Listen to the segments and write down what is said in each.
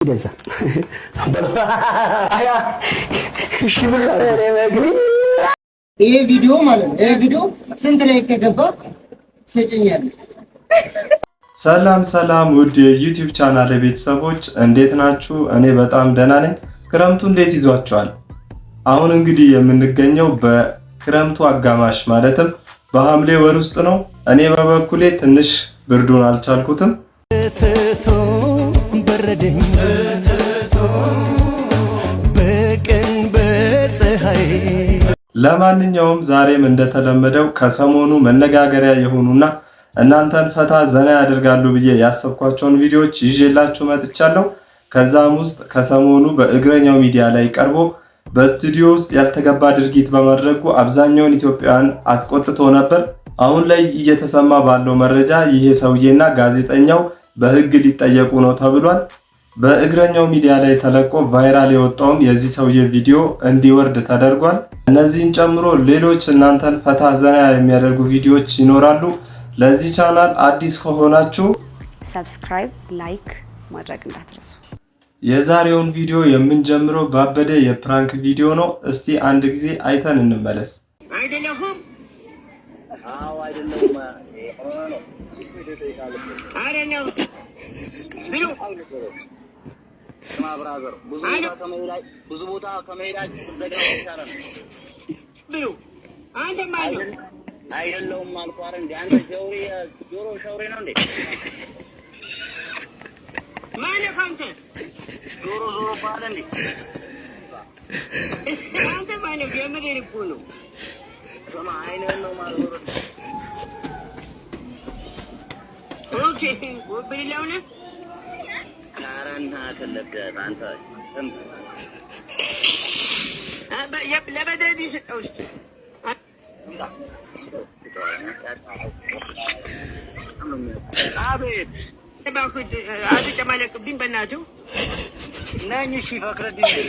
ወደዛ። እሺ። ይሄ ቪዲዮ ማለት ነው። ይሄ ቪዲዮ ስንት like ከገባ ትሰጨኛለህ? ሰላም ሰላም፣ ውድ የ YouTube channel ቤተሰቦች፣ እንዴት ናችሁ? እኔ በጣም ደህና ነኝ። ክረምቱ እንዴት ይዟችኋል? አሁን እንግዲህ የምንገኘው በክረምቱ አጋማሽ ማለትም በሐምሌ ወር ውስጥ ነው። እኔ በበኩሌ ትንሽ ብርዱን አልቻልኩትም። ትቶ በረደኝ በቀን በፀሐይ። ለማንኛውም ዛሬም እንደተለመደው ከሰሞኑ መነጋገሪያ የሆኑና እናንተን ፈታ ዘና ያደርጋሉ ብዬ ያሰብኳቸውን ቪዲዮዎች ይዤላችሁ መጥቻለሁ። ከዛም ውስጥ ከሰሞኑ በእግረኛው ሚዲያ ላይ ቀርቦ በስቱዲዮ ውስጥ ያልተገባ ድርጊት በማድረጉ አብዛኛውን ኢትዮጵያውያን አስቆጥቶ ነበር። አሁን ላይ እየተሰማ ባለው መረጃ ይሄ ሰውዬና ጋዜጠኛው በሕግ ሊጠየቁ ነው ተብሏል። በእግረኛው ሚዲያ ላይ ተለቆ viral የወጣውም የዚህ ሰውዬ ቪዲዮ እንዲወርድ ተደርጓል። እነዚህን ጨምሮ ሌሎች እናንተን ፈታ ዘና የሚያደርጉ ቪዲዮዎች ይኖራሉ። ለዚህ ቻናል አዲስ ከሆናችሁ subscribe፣ like ማድረግ እንዳትረሱ። የዛሬውን ቪዲዮ የምንጀምረው ባበደ የ prank ቪዲዮ ነው። እስቲ አንድ ጊዜ አይተን እንመለስ። አይደለሁም። አዎ፣ አይደለሁም። አይደለሁም ብሉ። ስማ brother፣ ብዙ ቦታ ከመሄዳችሁ ብትዘጋው ይሻላል። ብሉ። አንተ ማን ነው? አይደለሁም አልኩህ አይደል እንዴ? አንተ ሸውሬ፣ ጆሮ ሸውሬ ነው እንዴ? ማነህ አንተ? ጆሮ ዞሮ ባለ እንዴ? አንተ ማነህ? የምሬን እኮ ነው። ስማ፣ አይንህን ነው ማዞር። Okay፣ ወብልላው ነህ? ኧረ እናትህ ልብደት አንተ ጥንብ። ለበድረዲ ስጠው እስኪ። አቤት። እባክህ አትጨማለቅብኝ በእናትህ። ነኝ። እሺ፣ ፈክረዲን ነኝ።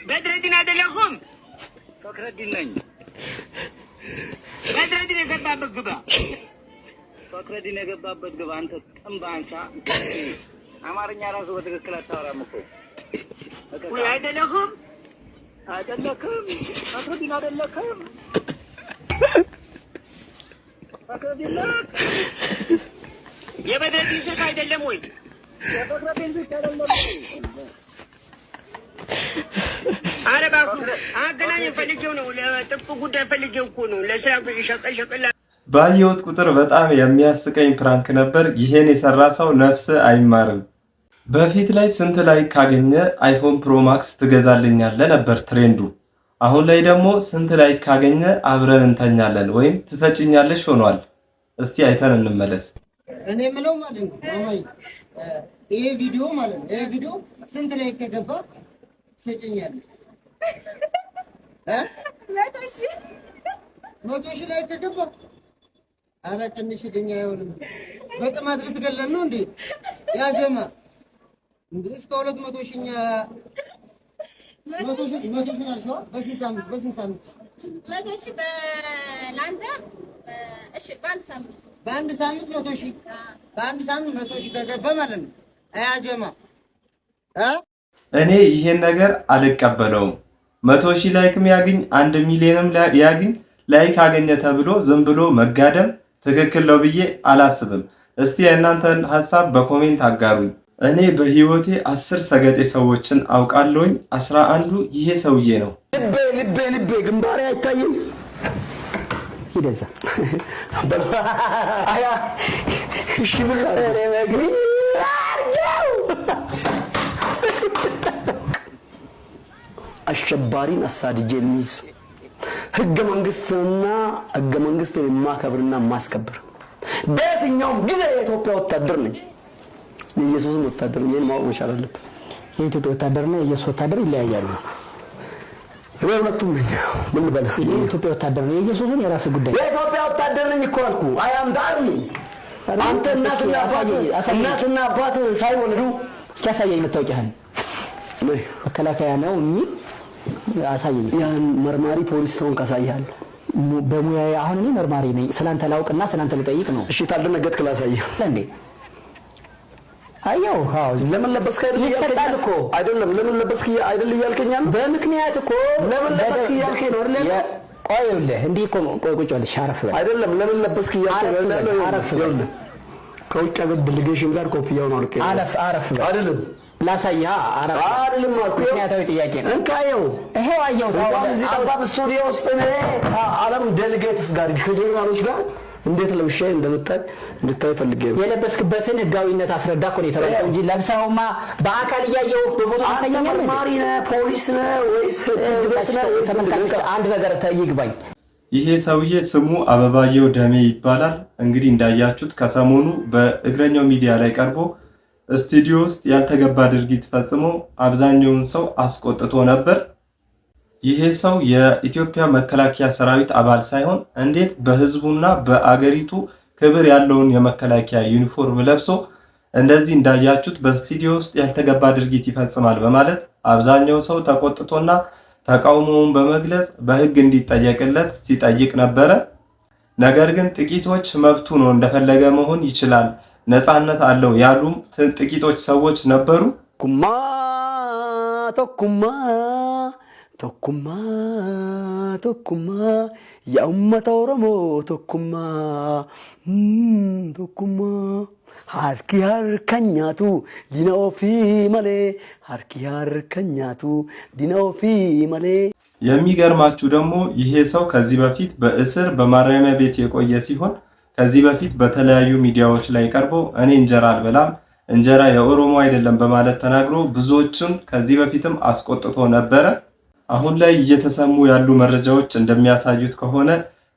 በድረዲን አይደለሁም። ፈክረዲን ነኝ። በድረዲን የገባበት ግባ። ፈክረዲን የገባበት ግባ። አንተ ጥንብ አንሳ። አማርኛ ራሱ በትክክል አታወራም እኮ። ወይ አይደለሁም። አይደለክም። ፈክረዲን አይደለክም። ፈክረዲን ነህ። የበድረዲን ስልክ አይደለም ወይ? የፈክረዲን ስልክ አይደለም ወይ? ኧረ እባክህ አገናኘን፣ ፈልጌው ነው። ለጥብቅ ጉዳይ ፈልጌው እኮ ነው። ለስራ ሸቀል ሸቀል። ባየሁት ቁጥር በጣም የሚያስቀኝ prank ነበር። ይሄን የሰራ ሰው ነፍስ አይማርም። በፊት ላይ ስንት like ካገኘ iPhone Pro Max ትገዛልኛለህ ነበር trend ኡ። አሁን ላይ ደግሞ ስንት like ካገኘ አብረን እንተኛለን ወይም ትሰጭኛለሽ ሆኗል። እስቲ አይተን እንመለስ። እኔ የምለው ማለት ነው ማማዬ፣ ይሄ ቪዲዮ ማለት ነው፣ ይሄ ቪዲዮ ስንት like ከገባ ትሰጨኛለህ? እ 100,000። 100,000 like ከገባ? ኧረ ቀንሽልኝ፣ አይሆንም። በጥማት ልትገለን ነው እንዴ? ያ ጀማ እንዴ፣ እስከ 200,000 እኛ 100,000፣ 100,000 አልሽዋ? በስንት ሳምንት፣ በስንት ሳምንት? 100,000 ለአንተ እሺ፣ በአንድ ሳምንት። በአንድ ሳምንት 100,000፣ በአንድ ሳምንት 100,000 ከገባ ማለት ነው። ያ ጀማ እ እኔ ይሄን ነገር አልቀበለውም። 100,000 like ም ያግኝ 1 ሚሊዮንም ያግኝ like አገኘ ተብሎ ዝም ብሎ መጋደም ትክክል ነው ብዬ አላስብም። እስቲ የእናንተን ሀሳብ በ comment አጋሩኝ። እኔ በህይወቴ 10 ሰገጤ ሰዎችን አውቃለሁኝ። 11ዱ ይሄ ሰውዬ ነው። ልቤ ልቤ ልቤ ግንባሬ አይታይም። ሂደዛ። እሺ ብሎ አርጌው አሸባሪን አሳድጄ የሚይዝ፣ ህገ መንግስትና ህገ መንግስትን የማከብርና የማስከብር በየትኛውም ጊዜ የኢትዮጵያ ወታደር ነኝ። የኢየሱስም ወታደር ነኝ። ይሄን ማወቅ መቻል አለብን። የኢትዮጵያ ወታደርና የኢየሱስ ወታደር ይለያያሉ። እኔ ሁለቱም ነኝ። ምን ልበልህ? የኢትዮጵያ ወታደር ነው። የኢየሱስን የራስህ ጉዳይ። የኢትዮጵያ ወታደር ነኝ እኮ አልኩህ። I am the army። አንተ እናትና አባት ሳይወልዱ እስኪ አሳየኝ መታወቂያህን። መከላከያ ነው የሚል አሳየኝ። ያን መርማሪ ፖሊስ ተሆንክ አሳይሃለሁ። በሙያዬ አሁን እኔ መርማሪ ነኝ። ስላንተ ላውቅና ስላንተ ልጠይቅ ነው። እሺ፣ ታልደነገጥክ ላሳይህ። እንዴ? አየው። አዎ ለምን ለበስክ አይደል ይሰጣል እኮ። አይደለም። ለምን ለበስክ አይደል እያልከኝ ያለው? በምክንያት እኮ። ለምን ለበስክ እያልከኝ ነው አይደል? ቆይ ይኸውልህ፣ እንዲህ እኮ ነው። ቆይ ቁጭ በል፣ አረፍ በል። አይደለም፣ ለምን ለበስክ እያልከኝ ነው አይደል? አረፍ በል። ይኸውልህ፣ ከውጭ ሀገር delegation ጋር ኮፍያውን አውልቄ ነው። አረፍ አረፍ በል። አይደለም። ላሳይህ። አረፍ አይደለም አልኩህ። ምክንያታዊ ጥያቄ ነው። እንካ ይኸው። ይኸው አየሁት። እንኳን እዚህ ጠባብ ስቱዲዮ ውስጥ እኔ ከዓለም delegates ጋር፣ ከጀነራሎች ጋር እንዴት ለብሼ እንደምታይ እንድታይ ፈልጌ ነው። የለበስክበትን ህጋዊነት አስረዳ እኮ ነው የተባልከው እንጂ ለብሰኸውማ በአካል እያየሁ በፎቶ አንተ ታሳየኛለህ እንዴ? መርማሪ ነህ፣ ፖሊስ ነህ ወይስ ፍርድ ቤት ነህ ወይስ ምንድን ነህ? አንድ ነገር ይግባኝ። ይሄ ሰውዬ ስሙ አበባየሁ ደሜ ይባላል። እንግዲህ እንዳያችሁት ከሰሞኑ በእግረኛው ሚዲያ ላይ ቀርቦ ስቱዲዮ ውስጥ ያልተገባ ድርጊት ፈጽሞ አብዛኛውን ሰው አስቆጥቶ ነበር። ይሄ ሰው የኢትዮጵያ መከላከያ ሰራዊት አባል ሳይሆን እንዴት በህዝቡና በአገሪቱ ክብር ያለውን የመከላከያ ዩኒፎርም ለብሶ እንደዚህ እንዳያችሁት በስቱዲዮ ውስጥ ያልተገባ ድርጊት ይፈጽማል በማለት አብዛኛው ሰው ተቆጥቶና ተቃውሞውን በመግለጽ በህግ እንዲጠየቅለት ሲጠይቅ ነበረ። ነገር ግን ጥቂቶች መብቱ ነው፣ እንደፈለገ መሆን ይችላል፣ ነፃነት አለው ያሉም ጥቂቶች ሰዎች ነበሩ። Tokkummaa, tokkummaa, tokkummaa, tokkummaa, yaa uummata Oromoo, tokkummaa, tokkummaa. Harki harka nyaatu diina ofii malee, harki harka nyaatu diina ofii malee. የሚገርማችሁ ደግሞ ይሄ ሰው ከዚህ በፊት በእስር በማረሚያ ቤት የቆየ ሲሆን ከዚህ በፊት በተለያዩ ሚዲያዎች ላይ ቀርቦ እኔ እንጀራ አልበላም፣ እንጀራ የኦሮሞ አይደለም በማለት ተናግሮ ብዙዎችን ከዚህ በፊትም አስቆጥቶ ነበረ። አሁን ላይ እየተሰሙ ያሉ መረጃዎች እንደሚያሳዩት ከሆነ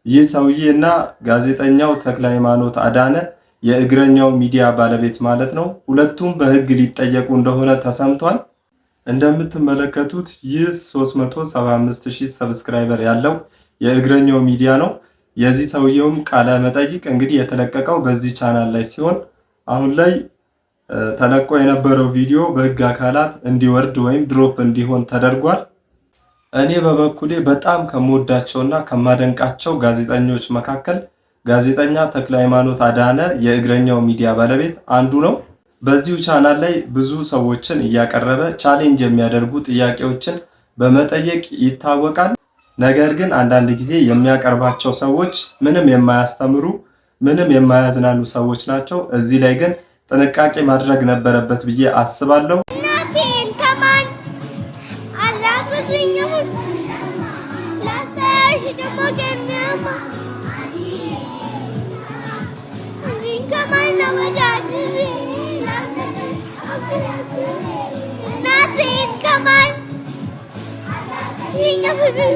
ይህ ሰውዬ እና ጋዜጠኛው ተክለ ሃይማኖት አዳነ፣ የእግረኛው ሚዲያ ባለቤት ማለት ነው፣ ሁለቱም በሕግ ሊጠየቁ እንደሆነ ተሰምቷል። እንደምትመለከቱት ይህ 375,000 subscriber ያለው የእግረኛው ሚዲያ ነው። የዚህ ሰውየውም ቃለ መጠይቅ እንግዲህ የተለቀቀው በዚህ ቻናል ላይ ሲሆን አሁን ላይ ተለቆ የነበረው ቪዲዮ በህግ አካላት እንዲወርድ ወይም drop እንዲሆን ተደርጓል። እኔ በበኩሌ በጣም ከምወዳቸውና ከማደንቃቸው ጋዜጠኞች መካከል ጋዜጠኛ ተክለ ሃይማኖት አዳነ የእግረኛው ሚዲያ ባለቤት አንዱ ነው። በዚሁ ቻናል ላይ ብዙ ሰዎችን እያቀረበ challenge የሚያደርጉ ጥያቄዎችን በመጠየቅ ይታወቃል። ነገር ግን አንዳንድ ጊዜ የሚያቀርባቸው ሰዎች ምንም የማያስተምሩ፣ ምንም የማያዝናኑ ሰዎች ናቸው። እዚህ ላይ ግን ጥንቃቄ ማድረግ ነበረበት ብዬ አስባለሁ። እናቴን ከማን አላበስኝም፣ ላሳያሽ ደግሞ ገናማ አንቺን ከማን አወዳድሬ፣ እናቴን ከማን የኛ ፍቅር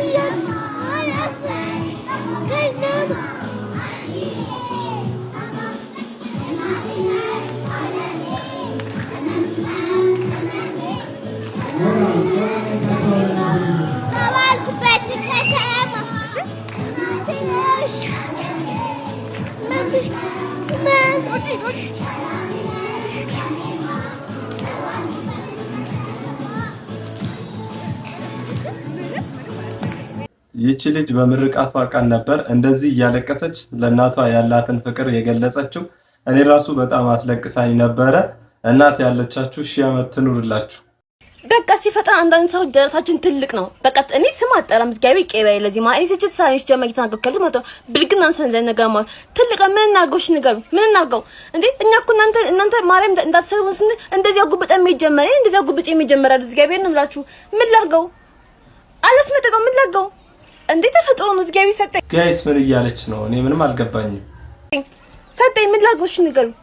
ገናማ። ተባልኩበት ከተማ ትንሽ ምን ይቺ ልጅ በምርቃቷ ቀን ነበር እንደዚህ እያለቀሰች ለእናቷ ያላትን ፍቅር የገለጸችው። እኔ ራሱ በጣም አስለቅሳኝ ነበረ። እናት ያለቻችሁ ሺህ ዓመት ትኑርላችሁ። በቃ ሲፈጥር አንዳንድ ሰዎች ደረታችን ትልቅ ነው። በቃ እኔ ስም አጠራም፣ እግዚአብሔር ይቅር ለዚህ ማለት እኔ ስችት ሳይንስ ጀመር እየተናገርኩ ያለሁት ማለት ነው። ብልግና አንሰን ነገር ማለት ትልቅ ነው። ምን እናድርገው? እሺ ንገሩኝ፣ ምን እናድርገው እንዴ? እኛ እኮ እናንተ ማርያም እንዳትሰድቡን ስንል እንደዚህ አጉብጠን የሚጀመር እንደዚህ አጉብጬ የሚጀመር እግዚአብሔር ነው የምላችሁ። ምን ላድርገው? አላስመጠጠው። ምን ላድርገው እንዴ? ተፈጥሮ ነው፣ እግዚአብሔር ሰጠኝ። Guys፣ ምን እያለች ነው? እኔ ምንም አልገባኝም። ሰጠኝ። ምን ላድርገው? እሺ ንገሩኝ።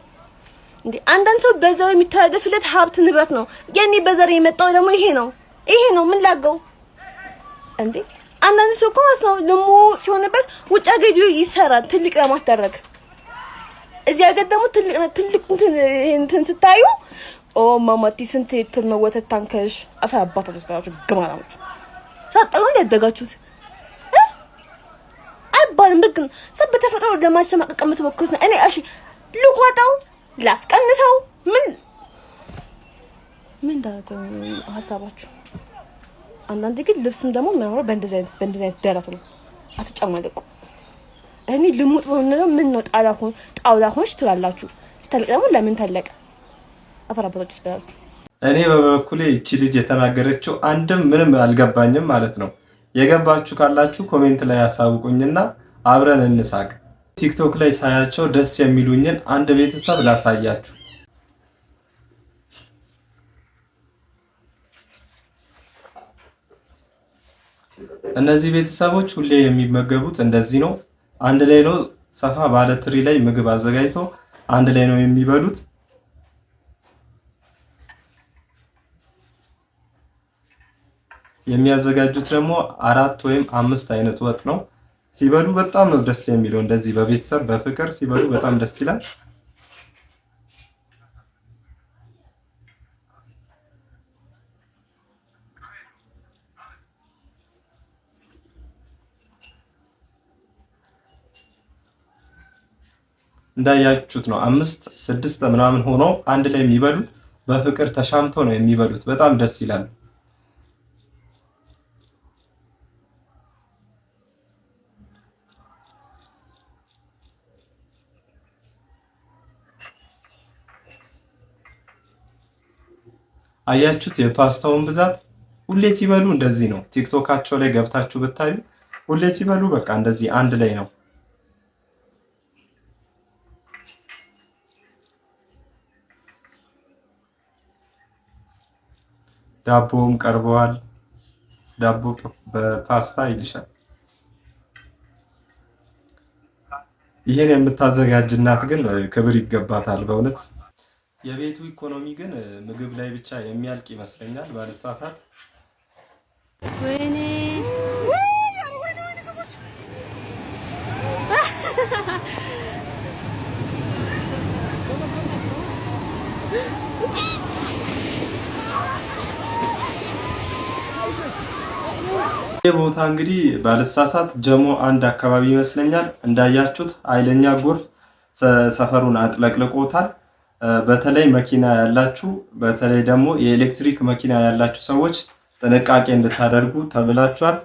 እንዴ አንዳንድ ሰው በዘሩ የሚተላለፍለት ሀብት ንብረት ነው። የኔ በዘር የመጣው ደግሞ ይሄ ነው፣ ይሄ ነው። ምን ላድርገው እንዴ? አንዳንድ ሰው እኮ ማለት ነው ልሙ ሲሆንበት ውጭ ሀገር ይሰራል ትልቅ ለማስደረግ። እዚህ ሀገር ደግሞ ትልቅ ትልቅ እንትን ስታዩ ኦ ማማቲ ስንት የተመወተት ታንከሽ አፈ አባታችሁ ስባችሁ ግማራሞች ሳጠሩ ያደጋችሁት አይባልም። ብግ ሰብ በተፈጥሮ ለማሸማቀቅ የምትሞክሩት ነው። እኔ እሺ ልቆጠው ላስቀንሰው ምን ምን እንዳደረገው ሀሳባችሁ። አንዳንዴ ግን ልብስም ደግሞ የሚያምረው በእንደዚህ አይነት ደረት ነው። አትጨማለቁ። እኔ ልሙጥ በሆነ ነው ምን ነው ጣውላ ሆንሽ ትላላችሁ። ስተልቅ ደግሞ ለምን ተለቀ? አፈር አባታችሁ ይስበላችሁ። እኔ በበኩሌ ይቺ ልጅ የተናገረችው አንድም ምንም አልገባኝም ማለት ነው። የገባችሁ ካላችሁ comment ላይ ያሳውቁኝና አብረን እንሳቅ። ቲክቶክ ላይ ሳያቸው ደስ የሚሉኝን አንድ ቤተሰብ ላሳያችሁ። እነዚህ ቤተሰቦች ሁሌ የሚመገቡት እንደዚህ ነው። አንድ ላይ ነው፣ ሰፋ ባለ ትሪ ላይ ምግብ አዘጋጅቶ አንድ ላይ ነው የሚበሉት። የሚያዘጋጁት ደግሞ 4 ወይም 5 አይነት ወጥ ነው። ሲበሉ በጣም ነው ደስ የሚለው። እንደዚህ በቤተሰብ በፍቅር ሲበሉ በጣም ደስ ይላል። እንዳያችሁት ነው 5 6 ምናምን ሆኖ አንድ ላይ የሚበሉት በፍቅር ተሻምተው ነው የሚበሉት። በጣም ደስ ይላል። አያችሁት የፓስታውን ብዛት። ሁሌ ሲበሉ እንደዚህ ነው። ቲክቶካቸው ላይ ገብታችሁ ብታዩ ሁሌ ሲበሉ በቃ እንደዚህ አንድ ላይ ነው። ዳቦም ቀርበዋል። ዳቦ በፓስታ ይልሻል። ይህን የምታዘጋጅ እናት ግን ክብር ይገባታል በእውነት። የቤቱ ኢኮኖሚ ግን ምግብ ላይ ብቻ የሚያልቅ ይመስለኛል ባልሳሳት። ወይኔ ይህ ቦታ እንግዲህ ባልሳሳት ጀሞ አንድ አካባቢ ይመስለኛል። እንዳያችሁት ኃይለኛ ጎርፍ ሰፈሩን አጥለቅልቆታል። በተለይ መኪና ያላችሁ፣ በተለይ ደግሞ የኤሌክትሪክ መኪና ያላችሁ ሰዎች ጥንቃቄ እንድታደርጉ ተብላችኋል።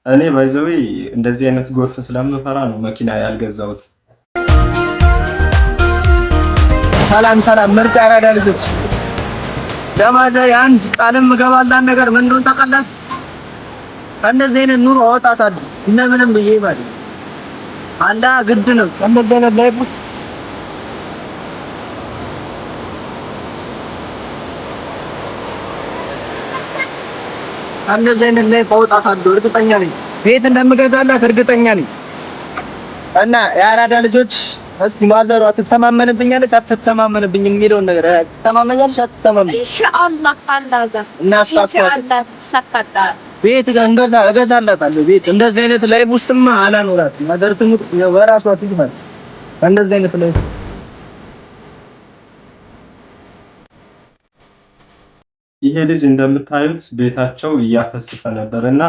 እኔ by the way እንደዚህ አይነት ጎርፍ ስለምፈራ ነው መኪና ያልገዛሁት። ሰላም ሰላም፣ ምርጥ አራዳ ልጆች፣ ለማዘር አንድ ቃልም እገባላት ነገር ምን እንደሆነ ታውቃላችሁ? ከእንደዚህ አይነት ኑሮ አወጣታለሁ እንደምንም ብዬ ማለት አላ ግድ ነው። ከእንደዚህ አይነት life ውስጥ ከእንደዚህ አይነት life አወጣታለሁ፣ እርግጠኛ ነኝ። ቤት እንደምገዛላት እርግጠኛ ነኝ። እና የአራዳ ልጆች እስኪ ማዘሯ ትተማመንብኛለች አትተማመንብኝም የሚለውን ነገር ትተማመኛለች አትተማመን? ኢንሻአላህ አላህ ጋር እና ኢንሻአላህ ይሳካል። ቤት እገዛላታለሁ። ቤት እንደዚህ አይነት life ውስጥማ አላኖራትም። mother ትሙት በራሷ ትጅ ማለት እንደዚህ አይነት life። ይሄ ልጅ እንደምታዩት ቤታቸው እያፈሰሰ ነበር እና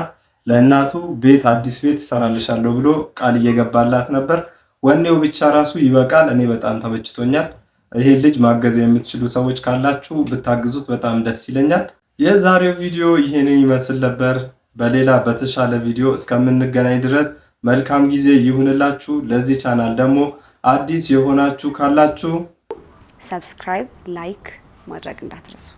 ለእናቱ ቤት አዲስ ቤት እሰራልሻለሁ ብሎ ቃል እየገባላት ነበር። ወኔው ብቻ ራሱ ይበቃል። እኔ በጣም ተመችቶኛል። ይሄን ልጅ ማገዝ የምትችሉ ሰዎች ካላችሁ ብታግዙት በጣም ደስ ይለኛል። የዛሬው ቪዲዮ ይህንን ይመስል ነበር። በሌላ በተሻለ ቪዲዮ እስከምንገናኝ ድረስ መልካም ጊዜ ይሁንላችሁ። ለዚህ ቻናል ደግሞ አዲስ የሆናችሁ ካላችሁ subscribe፣ like ማድረግ እንዳትረሱ።